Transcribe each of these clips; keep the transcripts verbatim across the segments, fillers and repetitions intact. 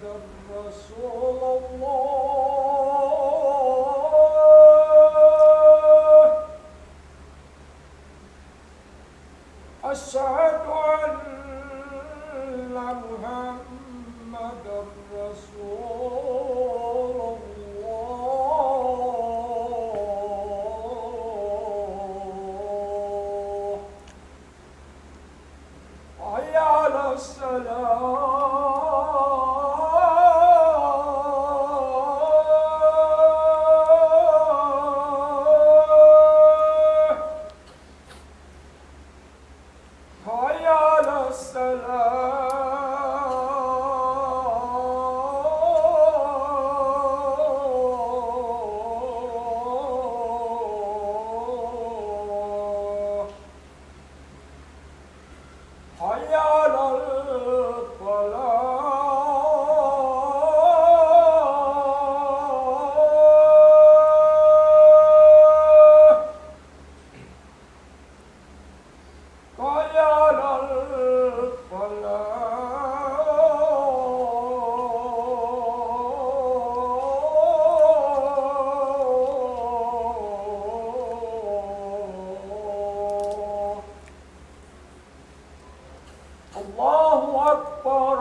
رسول الله. أشهد أن محمدا رسول الله. حي على الصلاة. حي على الصلاة. حي على الفلاح. حي على الفلاح. الله أكبر،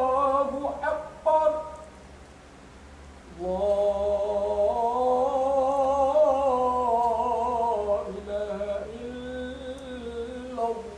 الله أكبر. لا إله إلا الله.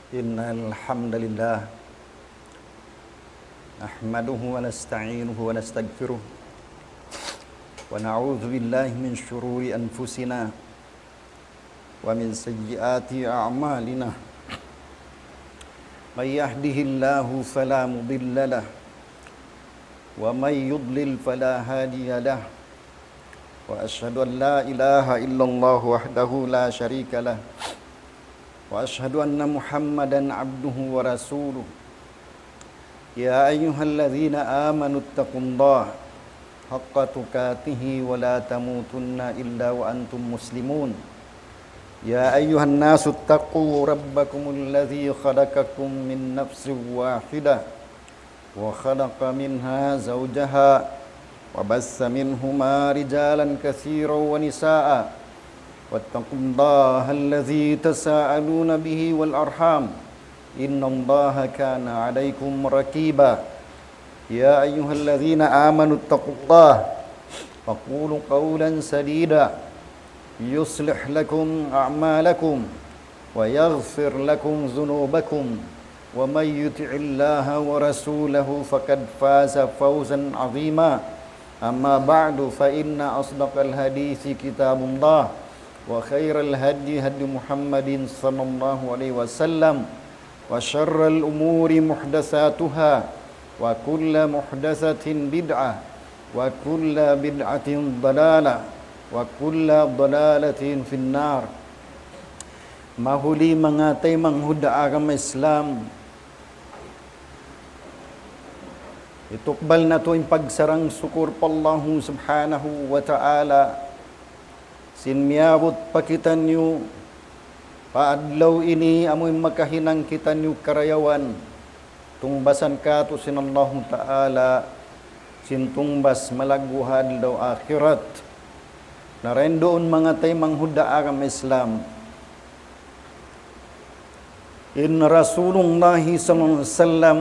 إن الحمد لله نحمده ونستعينه ونستغفره، ونعوذ بالله من شرور أنفسنا ومن سيئات أعمالنا. من يهده الله فلا مضل له، ومن يضلل فلا هادي له. وأشهد أن لا إله إلا الله وحده لا شريك له، وأشهد أن محمدا عبده ورسوله. يا أيها الذين آمنوا اتقوا الله حق تقاته ولا تموتن إلا وأنتم مسلمون. يا أيها الناس اتقوا ربكم الذي خلقكم من نفس واحدة وخلق منها زوجها وبث منهما رجالا كثيرا ونساء واتقوا الله الذي تساءلون به والأرحام إن الله كان عليكم رقيبا. يا أيها الذين آمنوا اتقوا الله وقولوا قولا سديدا يصلح لكم أعمالكم ويغفر لكم ذنوبكم ومن يطع الله ورسوله فقد فاز فوزا عظيما. أما بعد، فإن أصدق الحديث كتاب الله، وخير الهدي هدي محمد صلى الله عليه وسلم، وشر الأمور محدثاتها، وكل محدثة بدعة، وكل بدعة ضلالة، وكل ضلالة في النار. Mahuli manga taymanghud ha agama Islam, itukbal natu' in pagsarang-sukur pa Allahu Subhanahu wa Ta'ala, sin miyabut pa kitaniyu pa adlaw ini, amu in makahinang kitaniyu karayawan, tungbasan kātu' sin Allahu Ta'ala, sin tungbas malaggu' ha adlaw akhirat. Na dayn duun manga taymanghud ha agama Islam, in Rasulullah sallallahu alayhi wasallam,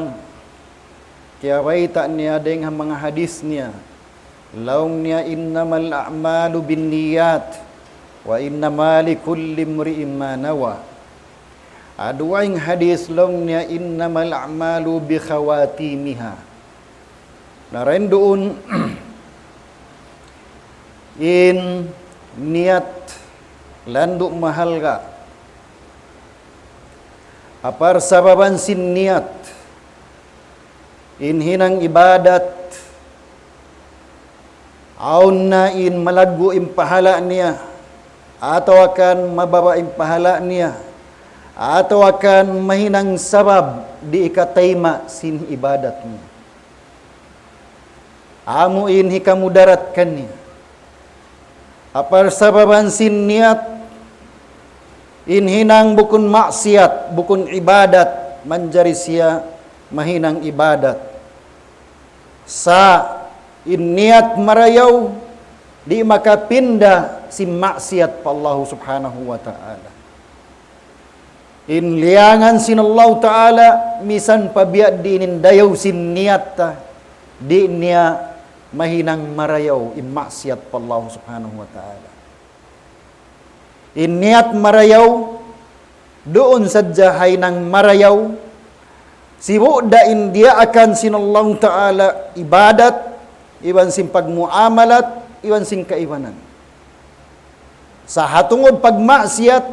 kiyabayta' niya dayn ha manga hadith niya, laung niya, إنما الأعمال بالنيات وإنما لكل امرئ ما نوى. Ha dugaing hadith laung niya, إنما الأعمال بخواتيمها. Na dayn duun in niyat landu' mahalga'. Ha parsababan sin niyat, In hinang ibadat, awn na in malaggu' in pahala' niya, atawa kan mababa' in pahala' niya, atawa kan mahinang sabab di' ikatayma' sin ibadat niya. Amu in hikamudarat kaniya. Apabila sababan sin niyat, in hinang bukun maksiat, bukun ibadat, manjari siya mahinang ibadat. Sa' in niyat marayaw, di' makapinda sin maksiat pa Allahu Subhanahu wa Ta'ala. In liyangan sin Allahu Ta'ala, misan pa biya' diin in dayaw sin niyat ta, di' niya mahinang marayaw in maksiat pa Allahu Subhanahu wa Ta'ala. In niyat marayaw, duun sadja ha hinang marayaw, sibu' da in diyaakan sin Allahu Ta'ala ibadat, iban sin pagmuamalat, iban sin kaibanan. Sa' ha tungud pagmaksiat,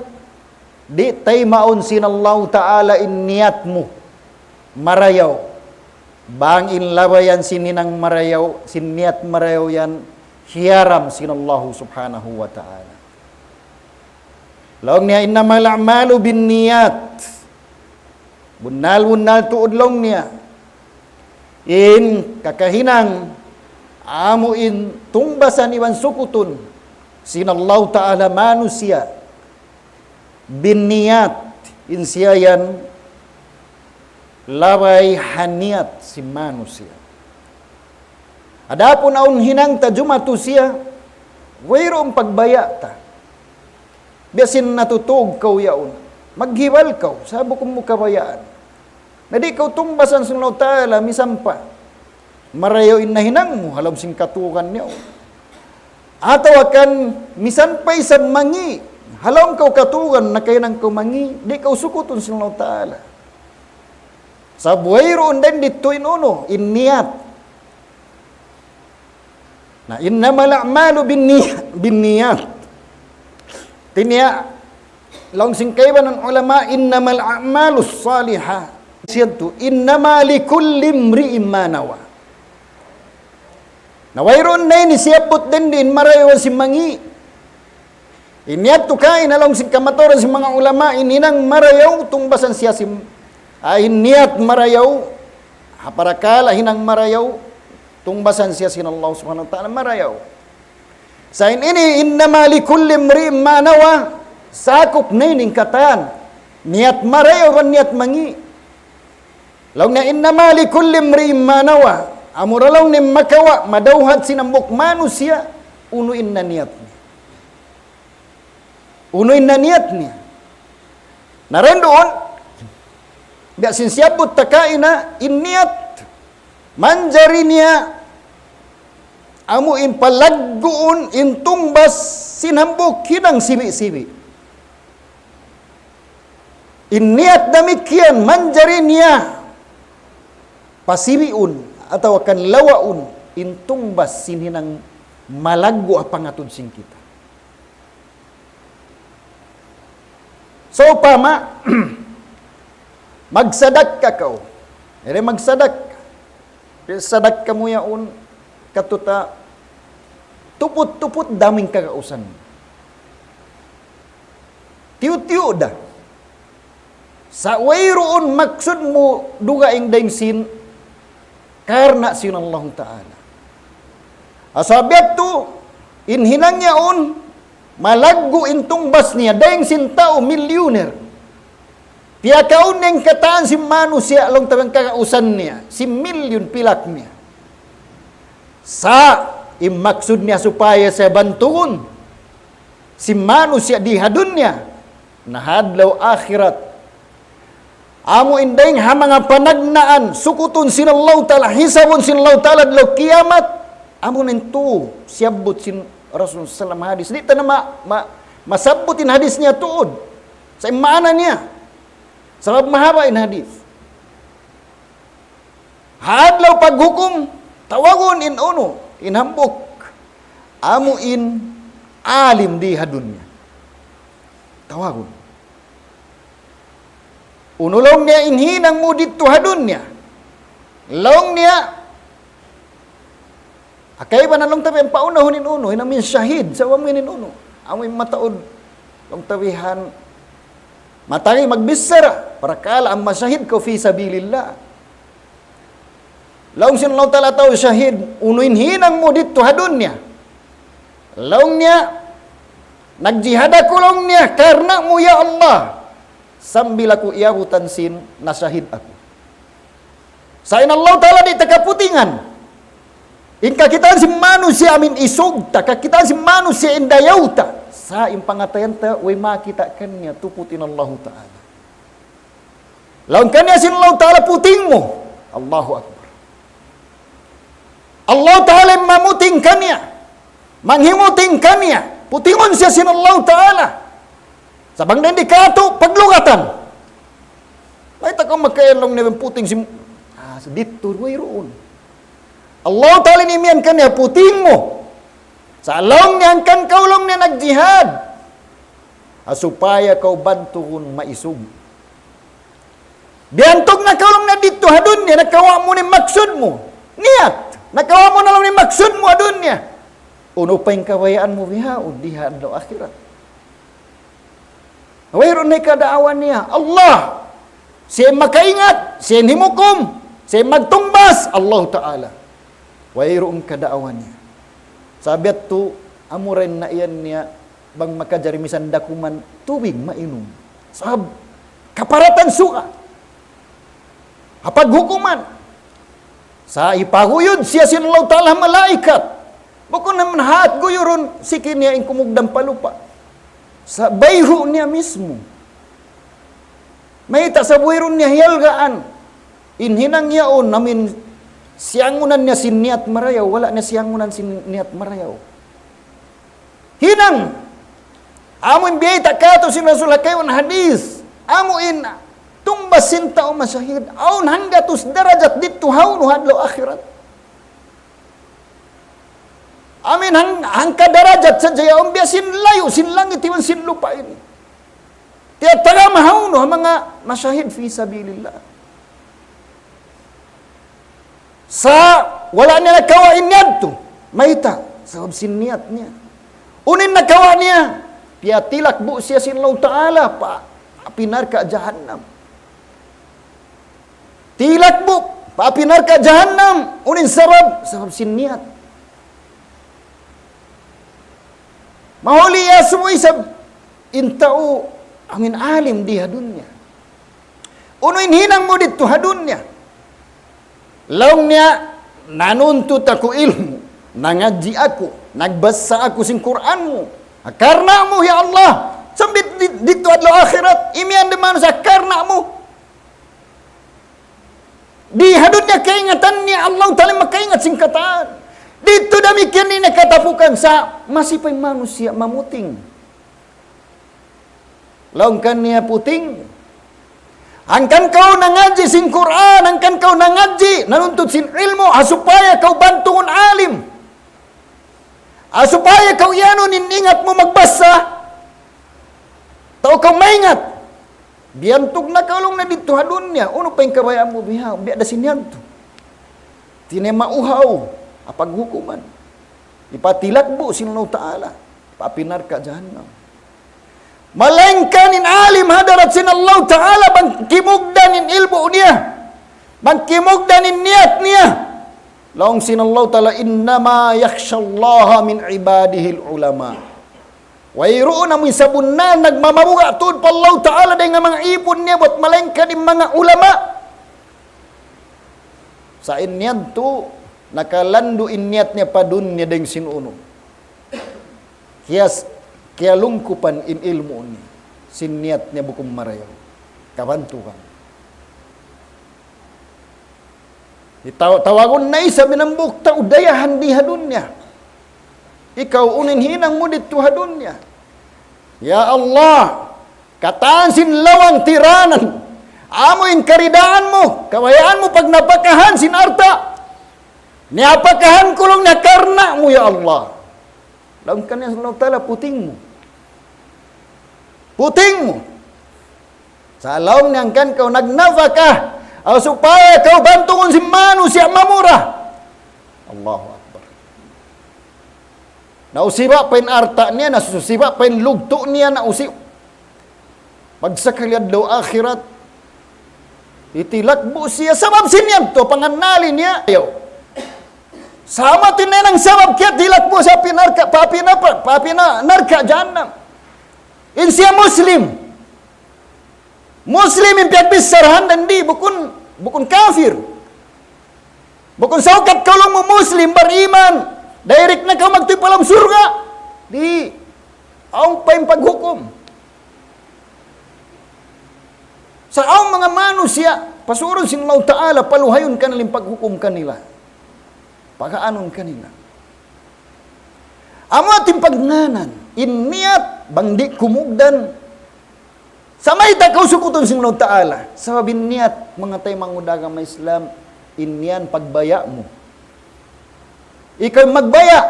di' taymaun sin Allahu Ta'ala in niyat mu marayaw. Bang in labayan sin hinang marayaw, sin niyat marayaw yan, hiyaram sin Allahu Subhanahu wa Ta'ala. Laung niya, إنما الأعمال بالنيات. Bunnal-bunnal tuud laung niya. In kakahinang amu in tungbasan iban sukutun sin Allahu Ta'ala manusiya'. Binniyat, in siya yan labay ha niyat sin manusiya'. Adapun awn hinang ta jumatu siya, wayruun pagbaya' ta. Biya' sin natutug kaw yaun. Maghibal kaw, sa' bukun mu kabayaan. Na di' kaw tungbasan sin Allahu Ta'ala, misan pa marayaw in nahinang mu, ha lawm sin katugan niya. Atawa kan, misan pa isab mangi', ha lawm kaw katugan, nakahinang kaw mangi', di' kaw sukutun sin Allahu Ta'ala. Sabab wayruun dayn didtu in unu, in niyat. Na, إنما الأعمال بالني-, بالنيات. Hati niya, laung sin kaibanan ulama, إنما الأعمال الصالحة. Siya tu, إنما لكل امرئ ما نوى. Na wayruun na ini siyabbut dayn di in marayaw iban sin mangi'. In niyat tu kaina laung sin kamatauran sin manga ulama, in hinang marayaw, tungbasan siya sin, ah, in niyat marayaw, ha parakala' hinang marayaw, tungbasan siya sin Allah Subhanahu wa Ta'ala marayaw. Sa' in ini, إنما لكل امرئ ما نوى, sakup na ini in katan. Niyat marayaw iban niyat mangi'. Laung niya, إنما لكل امرئ ما نوى. Amura laung niya makawa', madawhat sin hambuuk manusiya', unu in naniyat niya. Unu in naniyat niya. Na duun, biya' sin siyabbut ta kaina, in niyat, manjari niya, amu in palagguun, in tungbas, sin hambuuk hinang sibi'-sibi'. In niyat damikkiyan manjari niya pasibiun atawa kan lawaun in tungbas sin hinang malaggu' ha pangatud sin kita. Sawpama, magsadakka kaw. Iri magsadakka. Sadakka mu yaun, katuta, tuput-tuput da in kagausan. Tiyu'-tiyu' da. Sa' wayruun maksud mu dugaing dayn sin karna' sin Allahu Ta'ala. Sabab yadtu, in hinang yaun, malaggu' in tungbas niya, dayn sin tau milyuner. Piyakaun niya in katan sin manusiya' laung ta in kagausan niya, sin milyun pilak niya. Sa' in maksud niya supaya siya bantugun sin manusiya' di ha dunya, na ha adlaw akhirat. Amu in dayn ha manga panagnaan, sukutun sin Allahu Ta'ala, hisabun sin Allahu Ta'ala adlaw kiyamat, amu in tuud siyabbut sin Rasul sallam hadis. Di' ta na ma-, ma-, masabbut in hadis niya tuud. Sa' in maana niya. Sabab mahaba' in hadis. Ha adlaw paghukum, tawagun in unu, in hambuuk. Amu in alim di ha dunya. Tawagun. Unu laung niya in hinang mu didtu ha dunya. Laung niya, akay ba na laung tabi ang paunahun in unu, in amin shahid, sa' amin in unu. Amin mataud, laung tabihan, matari magbichara, parakala' amu shahid kaw fi sabilillah. Laung sin Allah Ta'ala tau shahid, unu in hinang mu didtu ha dunya. Laung niya, nagjihad aku laung niya, karna' mu ya Allah. Sambil aku iyabutan sin nashahid aku. Sa' in Allah Ta'ala di' ta kaputingan. In kakitaan sin manusiya' amin isug ta, kakitaan sin manusiya' in dayaw ta. Sa' in pangatayan ta, way makakita' kaniya tuput in Allah Ta'ala. Laung kaniya sin Allah Ta'ala puting mu. Allahu Akbar. Allah Ta'ala in mamuting kaniya. Manghimuting kaniya. Putingun siya sin Allah Ta'ala. Sa' bang di' katu', paglugatan. Mayta' kaw makaiyan laung niya puting sin, ah, sa' didtu, wayruun. Allah Ta'ala in imiyan kaniya puting mu. Sa' laung niya hangkan kaw laung niya nagjihad. Ha supaya kaw bantugun maisug. Biyantug na kaw laung niya didtu ha dunya, nakawa' mu na in maksud mu. Niyat, nakawa' mu na laung niya in maksud mu ha dunya. Unu pa in kabayaan mu bihaun di ha adlaw akhirat. Wayruun na in kadaawan niya. Allah. Siya in makaingat, siya in himukum, siya in magtungbas, Allah Ta'ala. Wayruun kadaawan niya. Sabab yadtu, amura in naiyan niya, bang makajari misan dakuman tubig mainum. Sabab, kaparatan suga. Ha paghukuman. Sa' hipaguyud siya sin Allah Ta'ala malaikat. Bukun naman hat guyurun, siki niya in kumugdan pa lupa'. Sa' bayhu' niya mismu. Mayta' sa' wayruun niya hiyalgaan. In hinang yaun, amin siyangunan niya sin niyat marayaw, wala' niya siyangunan sin niyat marayaw. Hinang. Amu in biyayta' katu' sin Rasul ha kaibanan hadith. Amu in tungbas sin tau mashahid. Awn hanggatus darajat didtu ha unu ha adlaw akhirat. Amu in hang-, hangka darajat sadja yaun biya' sin layu', sin langit iban sin lupa' ini. Tiyatagama ha unu ha manga mashahid fi sabilillah. Sa' wala' niya nakawa' in niyat tu. Mayta'? Sabab sin niyat niya. Unu in nakawa' niya, piyatilakbu' siya sin Allah Ta'ala pa api narka' jahannam. Tilakbu' pa api narka' jahannam. Unu in sabab? Sabab sin niyat. Mahuli ya sumu isab in tau amin alim di ha dunya. Unu in hinang mu didtu ha dunya? Laung niya, nanuntut aku ilmu', nangadji' aku, nagbasa aku sin Qur'an mu. Karna' mu, ya Allah, sambil di-, didtu adlaw akhirat, imiyan da manusiya' karna' mu. Di ha dunya kaingatan niya, Allah Ta'ala makaingat sin katan. Didtu damikkiyan in katapukan sa' masi pa in manusiya' mamuting. Laung kaniya puting. Hangkan kaw nangadji' sin Qur'an, hangkan kaw nangadji', nanuntut sin ilmu', ha supaya kaw bantugun alim. Ha supaya kaw iyanun in ingat mu magbasa. Tau kaw maingat. Biyantug na kaw laung niya didtu ha dunya, unu pa in kabayaan mu bihaun, biya' da sin yadtu. Tinayma' uhaw, ha paghukuman. Hipatilakbu' sin Allah Ta'ala pa api narka' jahannam. Malaingkan in alim ha hadarat sin Allah Ta'ala bang kimugdan in ilmu' niya, bang kimugdan in niyat niya. Laung sin Allah Ta'ala, إنما يخشى الله من عباده العلماء. Wayruun amu in sabunnal nagmamabuga' tuud pa Allah Ta'ala dayn ha manga ipun niya bat malaingkan in manga ulama. Sa' in yadtu, nakalandu' in niyat niya pa dunya dayn sin unu. Kiyas-, kiyalungkupan in ilmu' niya. Sin niyat niya bukun marayaw. Kabantugan. Itaw-, tawagun na isab in hambuuk tau dayahan di ha dunya. Ikaw, unu in hinang mu didtu ha dunya? Ya Allah, katan sin lawang tiranan. Amu in karidaan mu, kabayaan mu pagnapakahan sin alta'. Niyapakahan ku laung niya karna' mu, ya Allah. Laung kaniya sin Allah Ta'ala, puting mu. Puting mu. Sa' laung niya hangkan kaw nagnapakah, Aw supaya kaw bantugun sin manusiya' mamura. Allahu Akbar. Nausiba pa in alta' niya, nausiba pa in lugtu' niya, nausi-, pagsakali adlaw akhirat, hitilakbu' siya sabab sin yan tu, pangannali niya. Ayaw. Sama tu in hinang sabab kiyatilakbu' siya pa narka', pa api narka', pa api narka' jahannam. In siya Muslim. Muslim in piyagbicharahan, di', bukun, bukun kafir. Bukun saukat kaw laung mu Muslim, bariman, direct na kaw magtuy pa lawm surga'. Di', awn pa in paghukum. Sa' awn manga manusiya', pasurun sin Allahu Ta'ala, paluhayun kanila in paghukum kanila. Pagaanun kanila. Amu in pagngānan, in niyat, bang di' kumugdan, sa' mayta' kaw sukutun sin Allahu Ta'ala. Sabab in niyat, manga taymanghud ha agama Islam, in yan pagbaya' mu. Ikaw in magbaya'.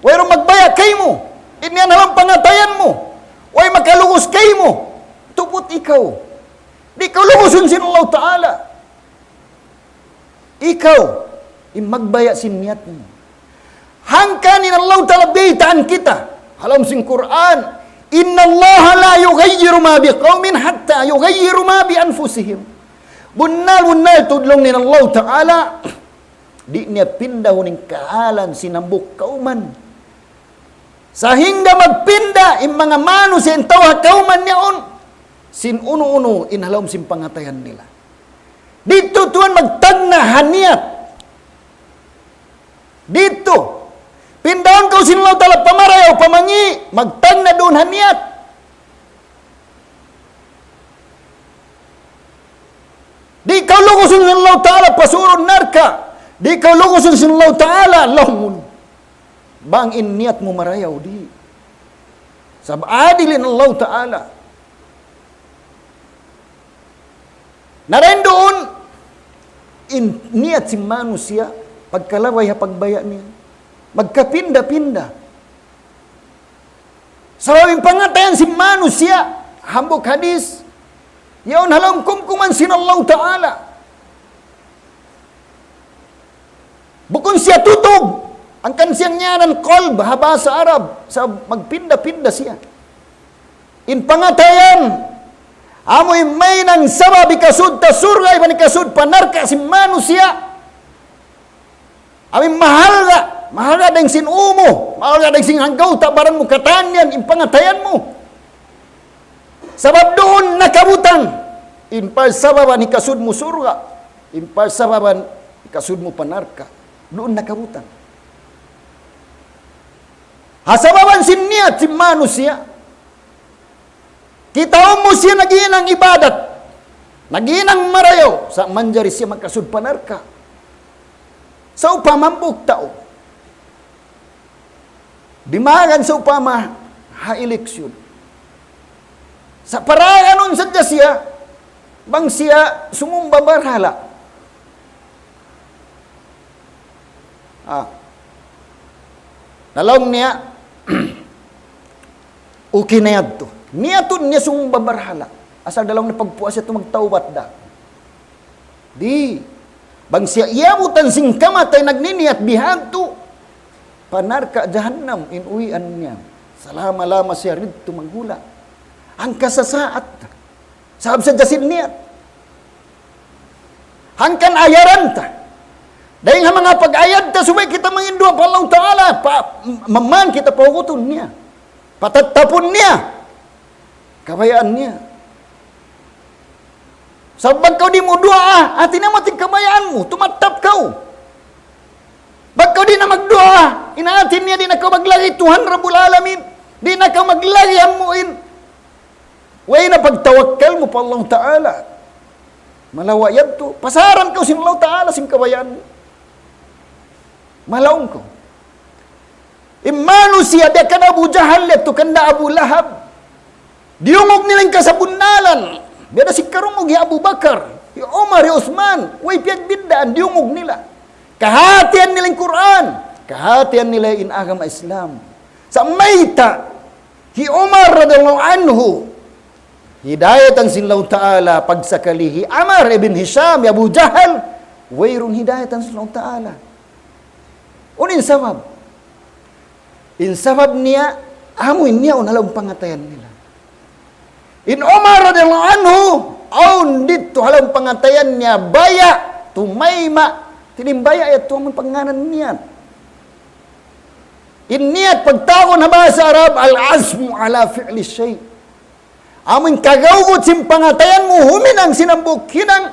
Wayruun magbaya' kaymu. In yan ha lawm pangatayan mu. Way makalugus kaymu. Tubud ikaw. Di' kaw lugusun sin Allahu Ta'ala. Ikaw, in magbaya' sin niyat mu. Hangkan in Allahu Ta'ala baytaan kita. Ha lawm sin Qur'an, إن الله لا يغير ما بقوم حتى يغيروا ما بأنفسهم. Bunnal-bunnal tuud laung niya in Allahu Ta'ala, di' niya pindahun in kahalan sin hambuuk kawman. Sahingga magpinda in manga manusiya' in tau ha kawman yaun, sin unu-unu in ha lawm sin pangatayan nila. Didtu tuwan magtagna' ha niyat. Didtu. Pindahun kaw sin Allahu Ta'ala pa marayaw, pa mangi', magtagna' duun ha niyat. Di' kaw lugusun sin Allahu Ta'ala pasurun narka'. Di' kaw lugusun sin Allahu Ta'ala lawmun. Bang in niyat mu marayaw, di'. Sabab adil in Allahu Ta'ala. Na dayn duun, in niyat sin manusiya', pagkalabay ha pagbaya' niya, magkapinda-pinda. Sabab in pangatayan sin manusiya', hambuuk hadis, yaun ha lawm kumkuman sin Allahu Ta'ala. Bukun siya tutug. Hangkan siya ngiyānan qalb, ha bahasa Arab, sa' magpinda-pinda siya. In pangatayan, amu in mahinang sabab hikasud ta surga', iban hikasud pa narka' sin manusiya'. Amu in mahalga', mahalga' dayng sin ū mu, mahalga' dayng sin anggawta' baran mu katan yan, in pangatayan mu. Sabab duun nakabutang, in parsababan hikasud mu surga', in parsababan hikasud mu pa narka', duun nakabutang. Ha sababan sin niyat sin manusiya', kitaun mu siya naghinang ibadat, naghinang marayaw, sa' manjari siya makasud pa narka'. Sawpama hambuuk tau, dimagan sawpama ha eleksyon. Sa' paraganun sadja siya, bang siya sumumba barhala'. Ah. Na laung niya, okay na yadtu. Niyatun niya sumumba barhala'. Asal da laung niya pagpuas yadtu magtawbat da. Di'. Bang siya iyabutan sin kamatay nagniniyat bihadtu, pa narka' jahannam in uwian niya. Salama-lama siya didtu maghula'. Hangkasasaat. Sabab sadja sin niyat. Hangkan ayaran ta. Dayng ha manga pag-ayad ta, subay kita manginduwaa pa Allah Ta'ala, pa, maman kita pahugutun niya. Patattapun niya. Kabayaan niya. Sabab bang kaw di' mu duwaa, hati niya amu in kabayaan mu, tumattap kaw. Bang kaw di' na magduwaa, in hati niya di' na kaw maglagi Tuhan Rabbul Alamin, di' na kaw maglagi amu in way na pagtawakkal mu pa Allah Ta'ala. Malawa' yadtu, pasaran kaw sin Allah Ta'ala sin kabayaan mu. Malaung kaw. In manusiya' biya' kan Abu Jahal yadtu, kan da Abu Lahab. Diyungug nila in kasabunnalan. Biya' da sin karungug hi Abu Bakar, hi Umar, hi Usman. Way piyagbiddaan, diyungug nila. Kahatihan nila in Qur'an. Kahatihan nila in agama Islam. Sa' mayta', hi Umar radiyallahu anhu, Hidayatan sin Allahu Ta'ala, pagsakali hi Amr ibn Hisham, hi Abu Jahal, wayruun hidayatan sin Allahu Ta'ala. Unu in sabab? In sabab niya, amu in niya awn ha lawm pangatayan nila. In Umar radiyallahu anhu, awn didtu ha lawm pangatayan niya, baya', tumayma', tinimbaya' yadtu amun pangannal niyat. In niyat pagtawagun ha bahasa Arab, al-azmu ala fi'li shay'. Amun kagawgut sin pangatayan mu, huminang sin hambuuk hinang,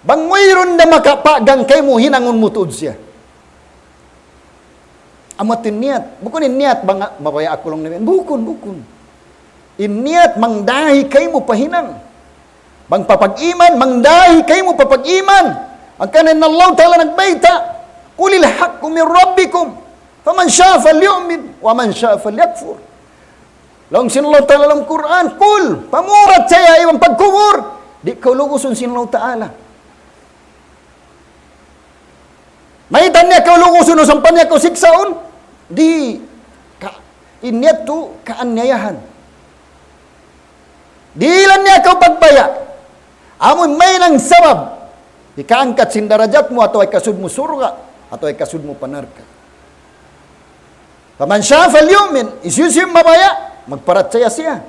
bang wayruun da makapagang kaymu hinangun mu tuud siya. Amu yadtu in niyat. Bukun in niyat bang mabaya' aku laung niya. Bukun, bukun. In niyat mangdahi kaymu pa hinang. Bang papag-iman, mangdahi kaymu papag-iman. Hangkan in Allahu Ta'ala nagbayta', "Qulil haqqu min rabbikum, faman sha'a falyu'min, wa man sha'a falyakfur." Laung sin Allahu Ta'ala ha lawm Qur'an, "Qul," pamurat saya iban pagkufur, di' kaw lugusun sin Allahu Ta'ala. Mayta' niya kaw lugusun, sampay niya kaw siksaun, di' ka, in yadtu kaaniyayahan. Dihilan niya kaw pagbaya'. Amun mayan sabab, hikaangkat sin darajat mu, atawa hikasud mu surga', atawa hikasud mu pa narka'. Faman sha'a falyu'min, hisiyu-siyu in mabaya', magparachaya siya.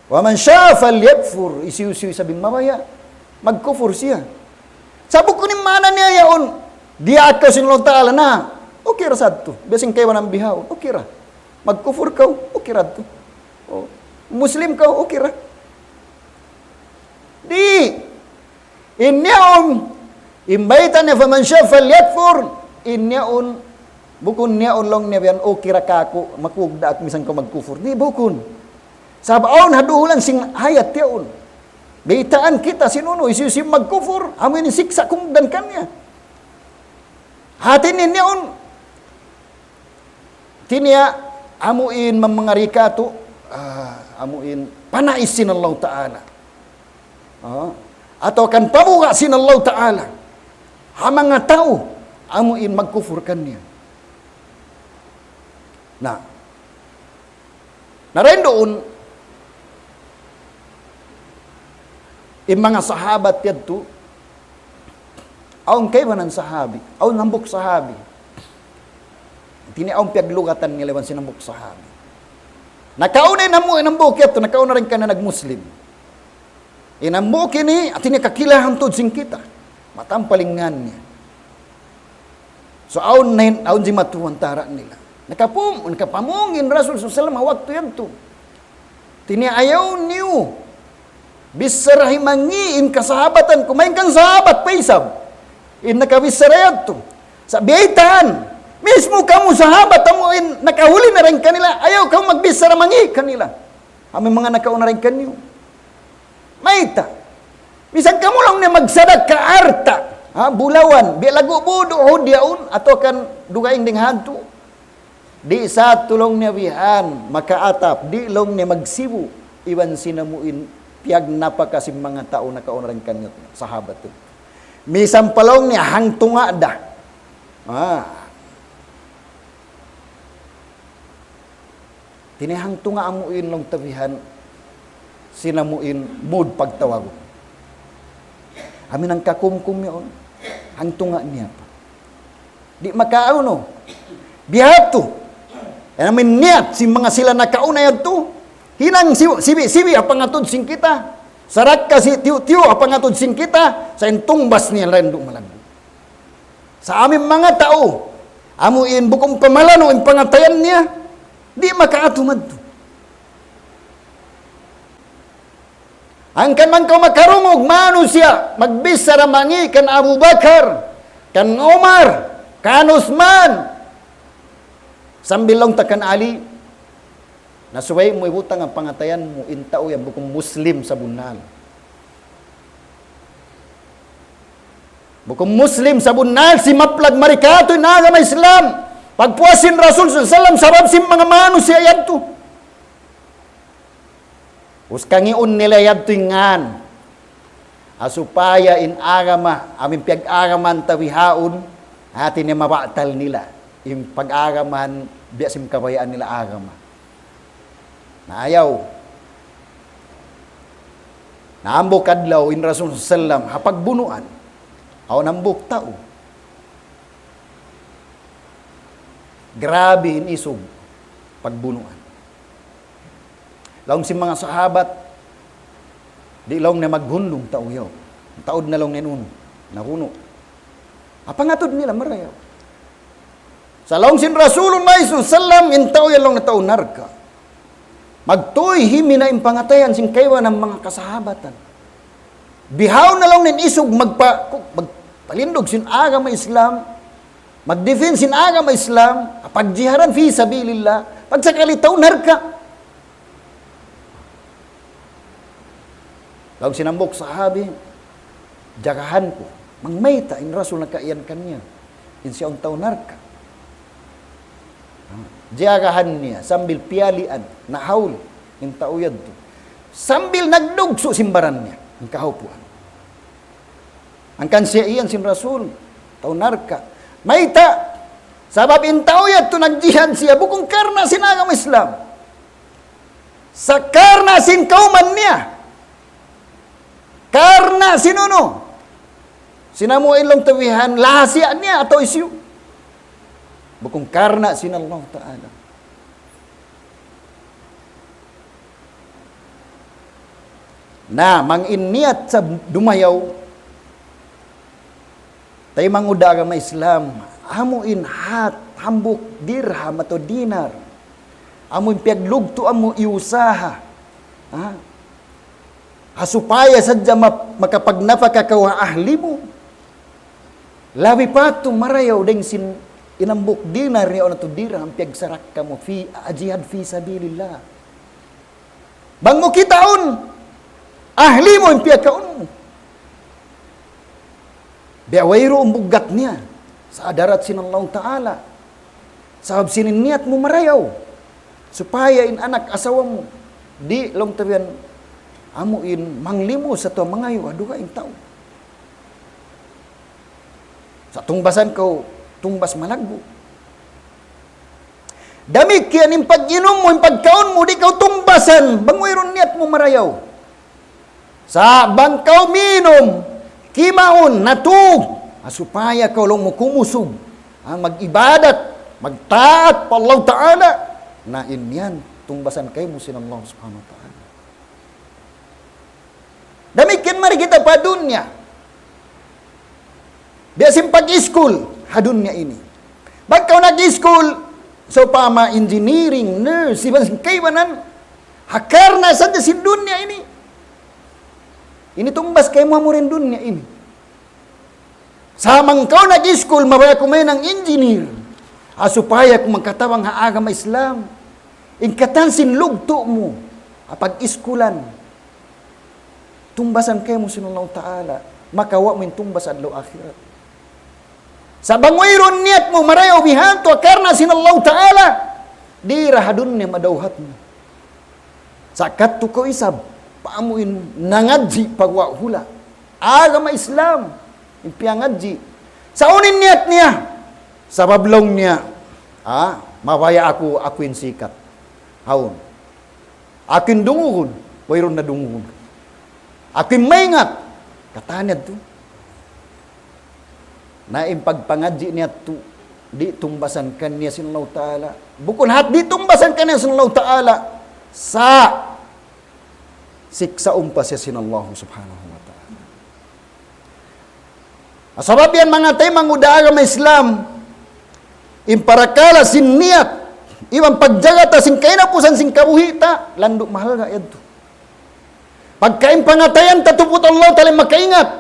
Wa man sha'a falyakfur, hisiyu-siyu isab in mabaya', magkufur siya. Sa' bukun in maana niya yaun, diyaak kaw sin Allahu Ta'ala na, okay ra sadtu. Biya' sin kaibanan bihaun, okay ra. Magkufur kaw, okay ra yadtu. O, Muslim kaw, okay ra. Di'. In yaun, in bayta' niya, "Faman sha'a falyakfur," in yaun, bukun yaun laung niya biya' yan, "Okay ra kāku', makugdaak misan kaw magkufur." Di', bukun. Sabab awn ha duhulan sin ayat yaun. Baytaan kita sin unu, hisiyu-siyu magkufur, amu in siksa' kumugdan kaniya. Hati niya in yaun, hati niya, amu in mamangari kātu', ah, amu in panais sin Allahu Ta'ala. Ah, atawa kan pabuga' sin Allahu Ta'ala. Ha manga tau, amu in magkufur kaniya. Na, na dayn duun, in manga sahabat yadtu, awn kaibanan sahabi, awn hambuuk sahabi. Hati niya awn piyaglugatan nila iban sin hambuuk sahabi. Nakauna in hambuuk, in hambuuk yadtu, nakauna dayn kan nag-Muslim. In hambuuk ini, hati niya kakilahan tuud sin kita. Matampal in ngan niya. So, awn na in, awn jimatu antara' nila. Nakapum-, nakapamung in Rasul sallallahu alayhi wasallam ha waktu yadtu. Hati niya ayaw niyu bicharahi mangi' in kasahabatan ku, malayngkan sahabat pa isab in nakabichara yadtu. Sa' biyaytaan, mismu kamu sahabat amu in nakahuli na dayn kanila, ayaw kamu magbichara mangi' kanila. Amu in manga nakauna dayn kaniyu. Mayta'? Misan kamu laung niya magsadakka alta', ha, bulawan, biya' lagu' budu' hud yaun, atawa kan dugaing dayn ha adtu. Di' sa laung niya bihan, makaatap, di' laung niya magsibu', iban sin amu in piyagnapaka sin manga tau nakauna dayn kaniyu, sahabat tu. Misan pa laung niya hangtunga' da. Ah. Hati niya hangtunga' amu in laung ta bihan, sin amu in mud pagtawagun. Amu in hangkakumkum yaun, hangtunga' niya pa. Di' makaunu. Bihadtu. Yan amu in niyat sin manga sila nakauna yadtu. Hinang si-, sibi'-sibi' ha pangatud sin kita. Sarakka si tiyu'-tiyu' ha pangatud sin kita. Sa' in tungbas niya landu' malaggu'. Sa' amu in manga tau, amu in bukun pa malanu' in pangatayan niya, di' makaatu madtu. Hangkan man kaw makarungug manusiya', magbichara mangi' kan Abu Bakar, kan Umar, kan Usman, sambil laung ta kan Ali, na subay mu ibutang in pangatayan mu in tau yan bukun Muslim sabunnal. Bukun Muslim sabunnal, simaplag mari katu' in agama Islam. Pagpuas sin Rasul sallallahu alayhi wasallam, sabab sin manga manusiya' yadtu. Us kangiun nila yadtu in ngan. Ha supaya in agama, amu in piyag-agaman ta bihaun, hati niya mabatal nila. In pag-agaman, biya' sin kabayaan nila agama. Na ayaw. Na hambuuk adlaw in Rasul sallam ha pagbunuan. Awn hambuuk tau. Grabe in isug pagbunuan. Laung sin manga sahabat, di' laung niya maghundung tau yaun. Taud na laung niya in unu, nahunu'. Pangatud nila marayaw. Sa' laung sin Rasulullah sallallahu alayhi wasallam, in tau yan laung niya tau narka'. Magtuy himinay in pangatayan sin kaibanan manga kasahabatan. Bihaun na laung niya in isug magpa-, magpalindug sin agama Islam, magdefend sin agama Islam, pagjiharan fi sabilillah, pagsakali tau narka'. Laung sin hambuuk sahabi, jagahan ku, bang mayta' in Rasul nakaiyan kaniya, in siya awn tau narka'. Jagahan niya, sambil piyalian, nahaul, in tau yadtu. Sambil nagdugsu' sin baran niya, in kahaupuan. Hangkan siya iyan sin Rasul, tau narka'. Mayta', sabab in tau yadtu nagjihad siya, bukun karna' sin agama Islam. Sa' karna' sin kawman niya. Karna' sin unu. Sin amu in laung ta bihan, lahasiya niya atawa issue. Bukun karna' sin Allah Ta'ala. Na, bang in niyat sa dumayaw, taymanghud ha agama Islam, amu in hat, hambuuk dirham atawa dinar. Amu in piyaglugtuan mu iyusaha. Ha? Ha supaya sadja ma-, makapagnapaka kaw ha ahli mu. Labi pa tu marayaw dayng sin in hambuuk dinar niya atawa dirham piyagsarakka mu fi, ha jihad fi sabilillah. Bang mu kitaun, ahli mu in piyakaun mu. Biya' wayruun buggat niya sa hadarat sin Allah Ta'ala. Sabab sin in niyat mu marayaw. Supaya in anak asawa mu, di' laung ta bihan amu in manglimu sa tuwa mangayu' ha dugaing tau. Sa' tungbasan kaw, tungbas malaggu'. Damikkiyan in pag-inum mu, in pagkaun mu, di' kaw tungbasan, bang wayruun niyat mu marayaw. Sa' bang kaw minum, kimaun, natug, ha supaya kaw laung mu kumusug, ha, mag-ibadat, magtaat pa Allah Ta'ala, na in yan, tungbasan kaymu sin Allah Subhanahu wa Ta'ala. Damikkiyan mari kita pa dunya. Biya' sin pag-iskul ha dunya ini. Bang kaw nag-iskul, sawpama engineering, nurse, iban sin kaibanan, ha karna' sadja sin dunya ini. Ini tungbas kaymu amura in dunya ini. Sa' bang kaw nag-iskul, mabaya' kaw mahinang engineer. Ha supaya kaw makatabang ha agama Islam. In katan sin lugtu' mu, ha pag-iskulan. Tungbasan kaymu sin Allah Ta'ala. Makawa' mu in tungbas adlaw akhirat. Sa' bang wayruun niyat mu marayaw bihan tuud karna' sin Allah Ta'ala, di' da ha dunya madawhat mu. Sa' kadtu kaw isab, pa amu in nangadji' pa guwa' hula'. Agama Islam, in piyangadji'. Sa' unu in niyat niya? Sabab laung niya, ah, mabaya' aku, aku in sikat. Hawnu? Aku in dungugun, wayruun na dungugun. Aku in maingat, katan yadtu. Na in pagpangadji' niya yadtu, di' tungbasan kaniya sin Allah Ta'ala. Bukun hat di' tungbasan kaniya sin Allah Ta'ala. Sa' siksaun pa siya sin Allah Subhanahu wa Ta'ala. Sabab yan manga taymanghud ha agama Islam, in parakala' sin niyat, iban pagjaga ta sin kahinapusan sin kabuhi' ta, landu' mahalga' yadtu. Pagka in pangatayan ta tuput Allah Ta'ala makaingat.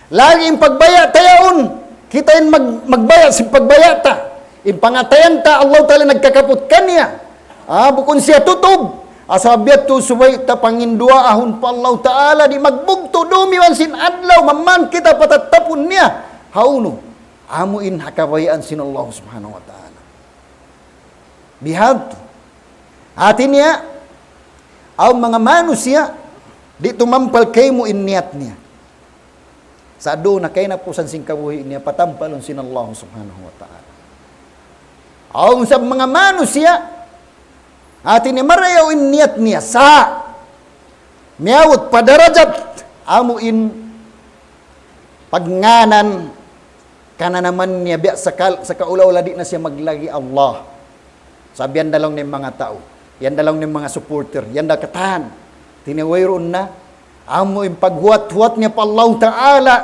Lagi' in pagbaya' ta yaun, kita in mag-, magbaya' sin pagbaya' ta. In pangatayan ta Allah Ta'ala nagkakaput kaniya. Ah, bukun siya tutug. Asal biya' tu subay ta panginduwaahun pa Allah Ta'ala di' magbugtu' dum iban sin adlaw, maman kita patattapun niya. Hawnu? Amu in ha kabayaan sin Allah Subhanahu wa Ta'ala. Bihadtu. Hati niya, awn manga manusiya', di' tumampal kaymu in niyat niya. Sa' duun na kahinapusan sin kabuhi' niya, patampalun sin Allah Subhanahu wa Ta'ala. Awn isab manga manusiya', hati niya marayaw in niyat niya, sa' Miyabut pa darajat amu in pagngānan kananaman niya biya' sakal-, sakaula-ula di' na siya maglagi Allah. Sabab yan da laung niya manga tau, yan da laung niya manga supporter, yan da katan. Tiniwayruun na, amu in paghuwat-huwat niya pa Allahu Ta'ala,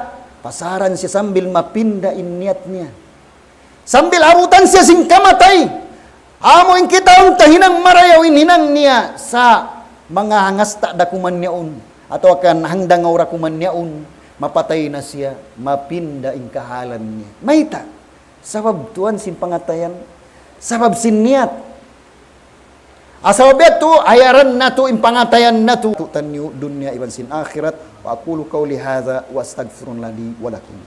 pasaran siya sambil mapinda in niyat niya. Sambil abutan siya sin kamatay. Amu in kitaun ta hinang marayaw in hinang niya sa manga hangasta da kuman niya yaun, atawa kan hangdangaw da kuman niya yaun, mapatay na siya, mapinda in kahalan niya. Mayta'? Sabab tuwan sin pangatayan, sabab sin niyat. Asal biya' tu, ayaran natu', in pangatayan natu'. Tu'tan niyu dunya iban sin akhirat. وأقول قولي هذا وأستغفر الله لي ولكم.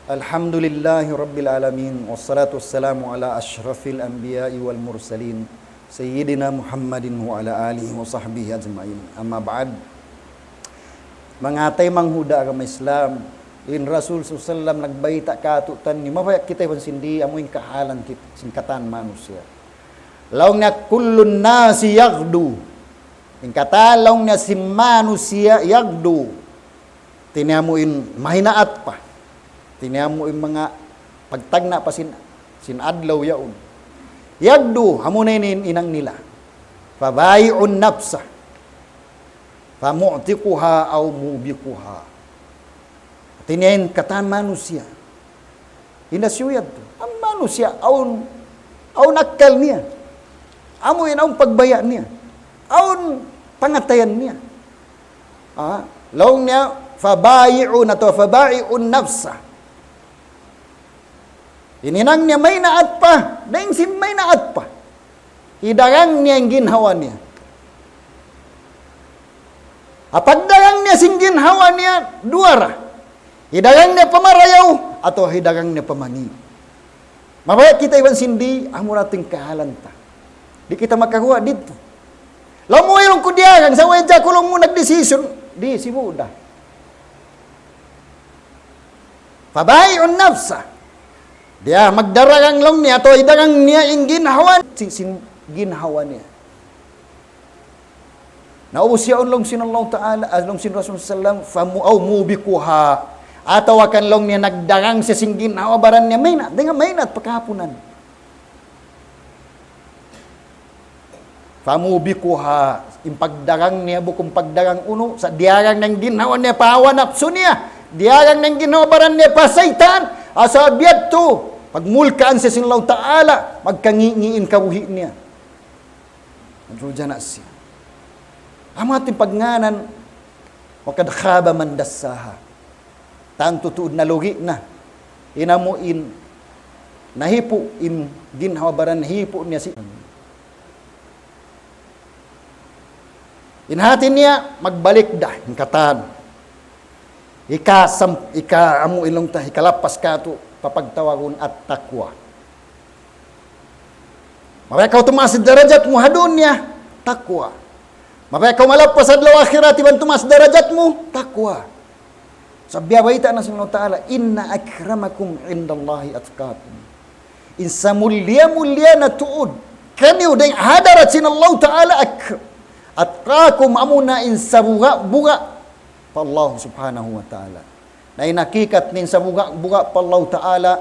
الحمد لله رب العالمين، والصلاة والسلام على أشرف الأنبياء والمرسلين، سيدنا محمد وعلى آله وصحبه أجمعين. أما بعد. Manga taymanghud ha agama Islam, in Rasul sallallahu alayhi wasallam nagbayta' kātu'niyu, mabaya' kita iban sin di', amu in kahalan kit-, sin katan manusiya'. Laung niya, كل الناس يغدو. In katan laung niya sin manusiya' يغدو. Tiniamu in mahinaat pa. Tiniamu in manga pagtagna' pa sin, sin adlaw yaun. يغدو, amu na in, in hinang nila. فبائع نفسه فمعتقها أو موبقها. Tiniamu in katan manusiya'. Hinda siyu yadtu. Amu manusiya', awn, awn akkal niya. Amu in awn pagbaya' niya. Awn pangatayan niya. Ah, laung niya, فبائع atawa فبائع نفسه. In hinang niya maynaat pa, dayn sin maynaat pa. Hidagang niya in ginhawa niya. Apagdagang niya sin ginhawa niya, duwa ra. Hidagang niya pa marayaw, atawa hidagang niya pa mangī'. Mabaya' kita iban sin di', amu ra in kahalan ta. Di' kita makaguwa' didtu. Laung mu, "Wayruun ku diyagang, sa' way jaku laung mu nagdesisyon." Di', sibu' da. فبائع نفسه. Diya, magdaragang laung niya, atawa hidagang niya in ginhawa, sin, sin ginhawa niya. Na ubus yaun laung sin Allah Ta'ala, ah, laung sin Rasul sallam, فمو-، أو موبقها. Atawa kan laung niya nagdagang siya sin ginhawa-baran niya, maynaat, dayn ha maynaat pa kahapunan. فموبقها, in pagdagang niya, bukun pagdagang unu, sa' diyagang na in ginhawa niya pa hawa napsu niya, diyagang na in ginhawa-baran niya pa saytan, asal biya' tu, pagmulkaan siya sin Allah Ta'ala, magkangī'-ngī' in kabuhi' niya. Nagdurjana siya. Amu in pagngānan, وقد خاب من دساها. Tantu tuud nalugi' na. In amu in nahipu', in ginhawa-baran nahipu' niya sin. In hāti niya, magbalik da, in katan. Ika sam-, ika amu in laung ta, hikalappas kātu', papagtawagun at-taqwa. Mabaya' kaw tumaas darajat mu ha dunya, taqwa. Mabaya' kaw malappas adlaw akhirat iban tumaas darajat mu, taqwa. Sabab biya' bayta' na sin Allah Ta'ala, إن أكرمكم عند الله أتقاكم. In samulliya-mulliya na tuud kaniyu dayn ha hadarat sin Allah Ta'ala, ak-, أتقاكم, amuna in sabuga'-buga' pa Allah Subhanahu wa Ta'ala. Na in hakikat niya in sabuga'-buga' pa Allah Ta'ala,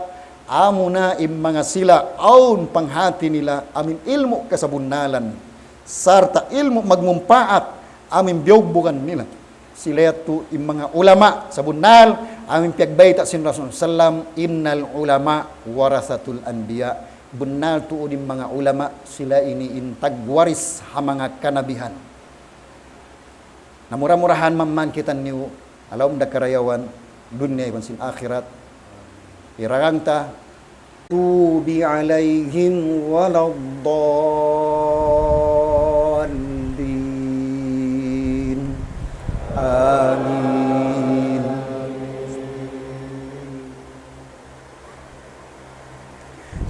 amuna in manga sila awn panghāti nila amu in ilmu' kasabunnalan, sarta' ilmu' magmumpaat amu in biyugbugan nila. Sila yadtu in manga ulama sabunnal, amu in piyagbayta' sin Rasul sallam, إن العلماء ورثة الأنبياء. Bunnal tuud in manga ulama, sila ini in tagwaris ha manga kanabihan. Na mura-murahan mamman kitaniyu, ha lawm da karayawan, dunya iban sin akhirat. Iragang ta. المغضوب عليهم ولا الضالين. آمين.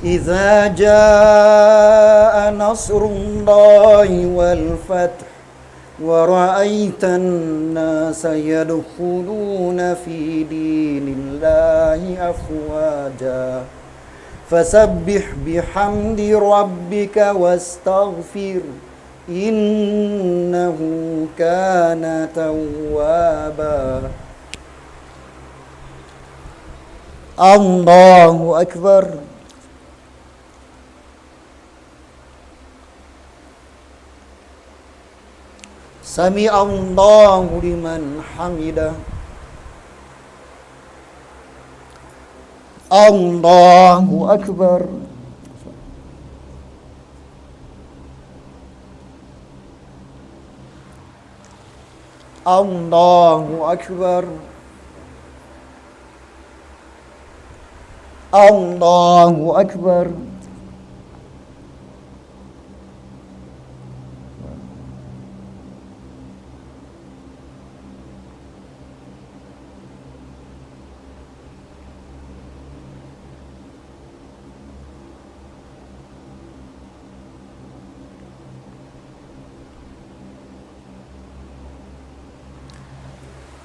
إذا جاء نصر الله والفتح ورأيت الناس يدخلون في دين الله أفواجا فسبح بحمد ربك واستغفره إنه كان توابا. الله أكبر. سمع الله لمن حمده. الله أكبر. الله أكبر. الله أكبر.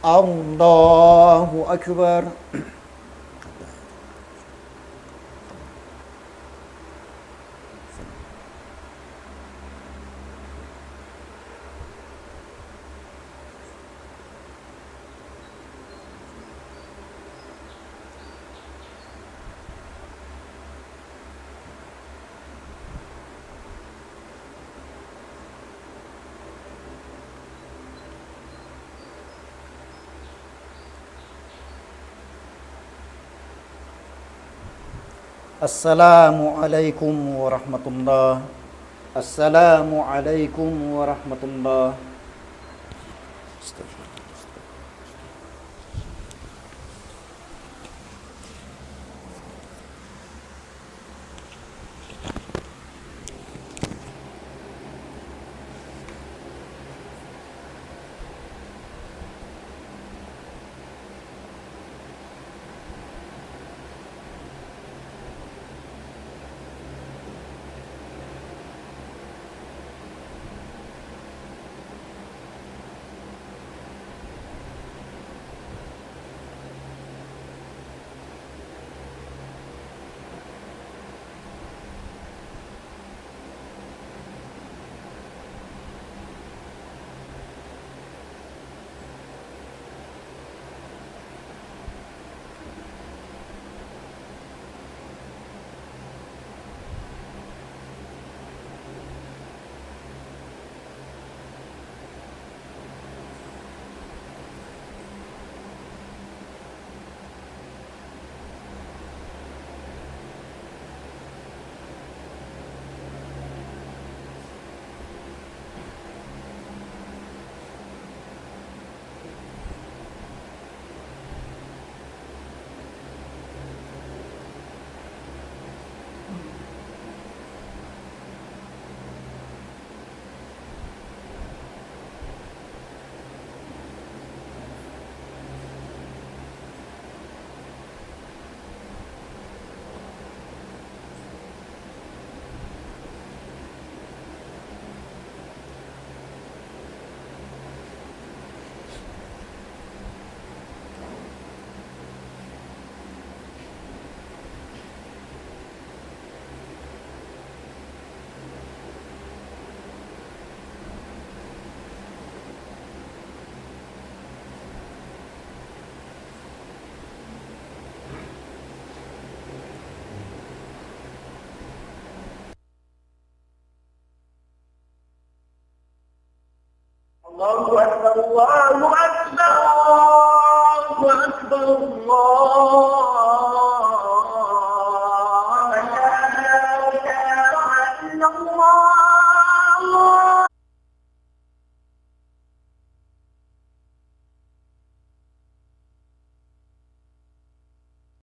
الله أكبر. السلام عليكم ورحمة الله. السلام عليكم ورحمة الله. الله أكبر، الله أكبر، الله أكبر، الله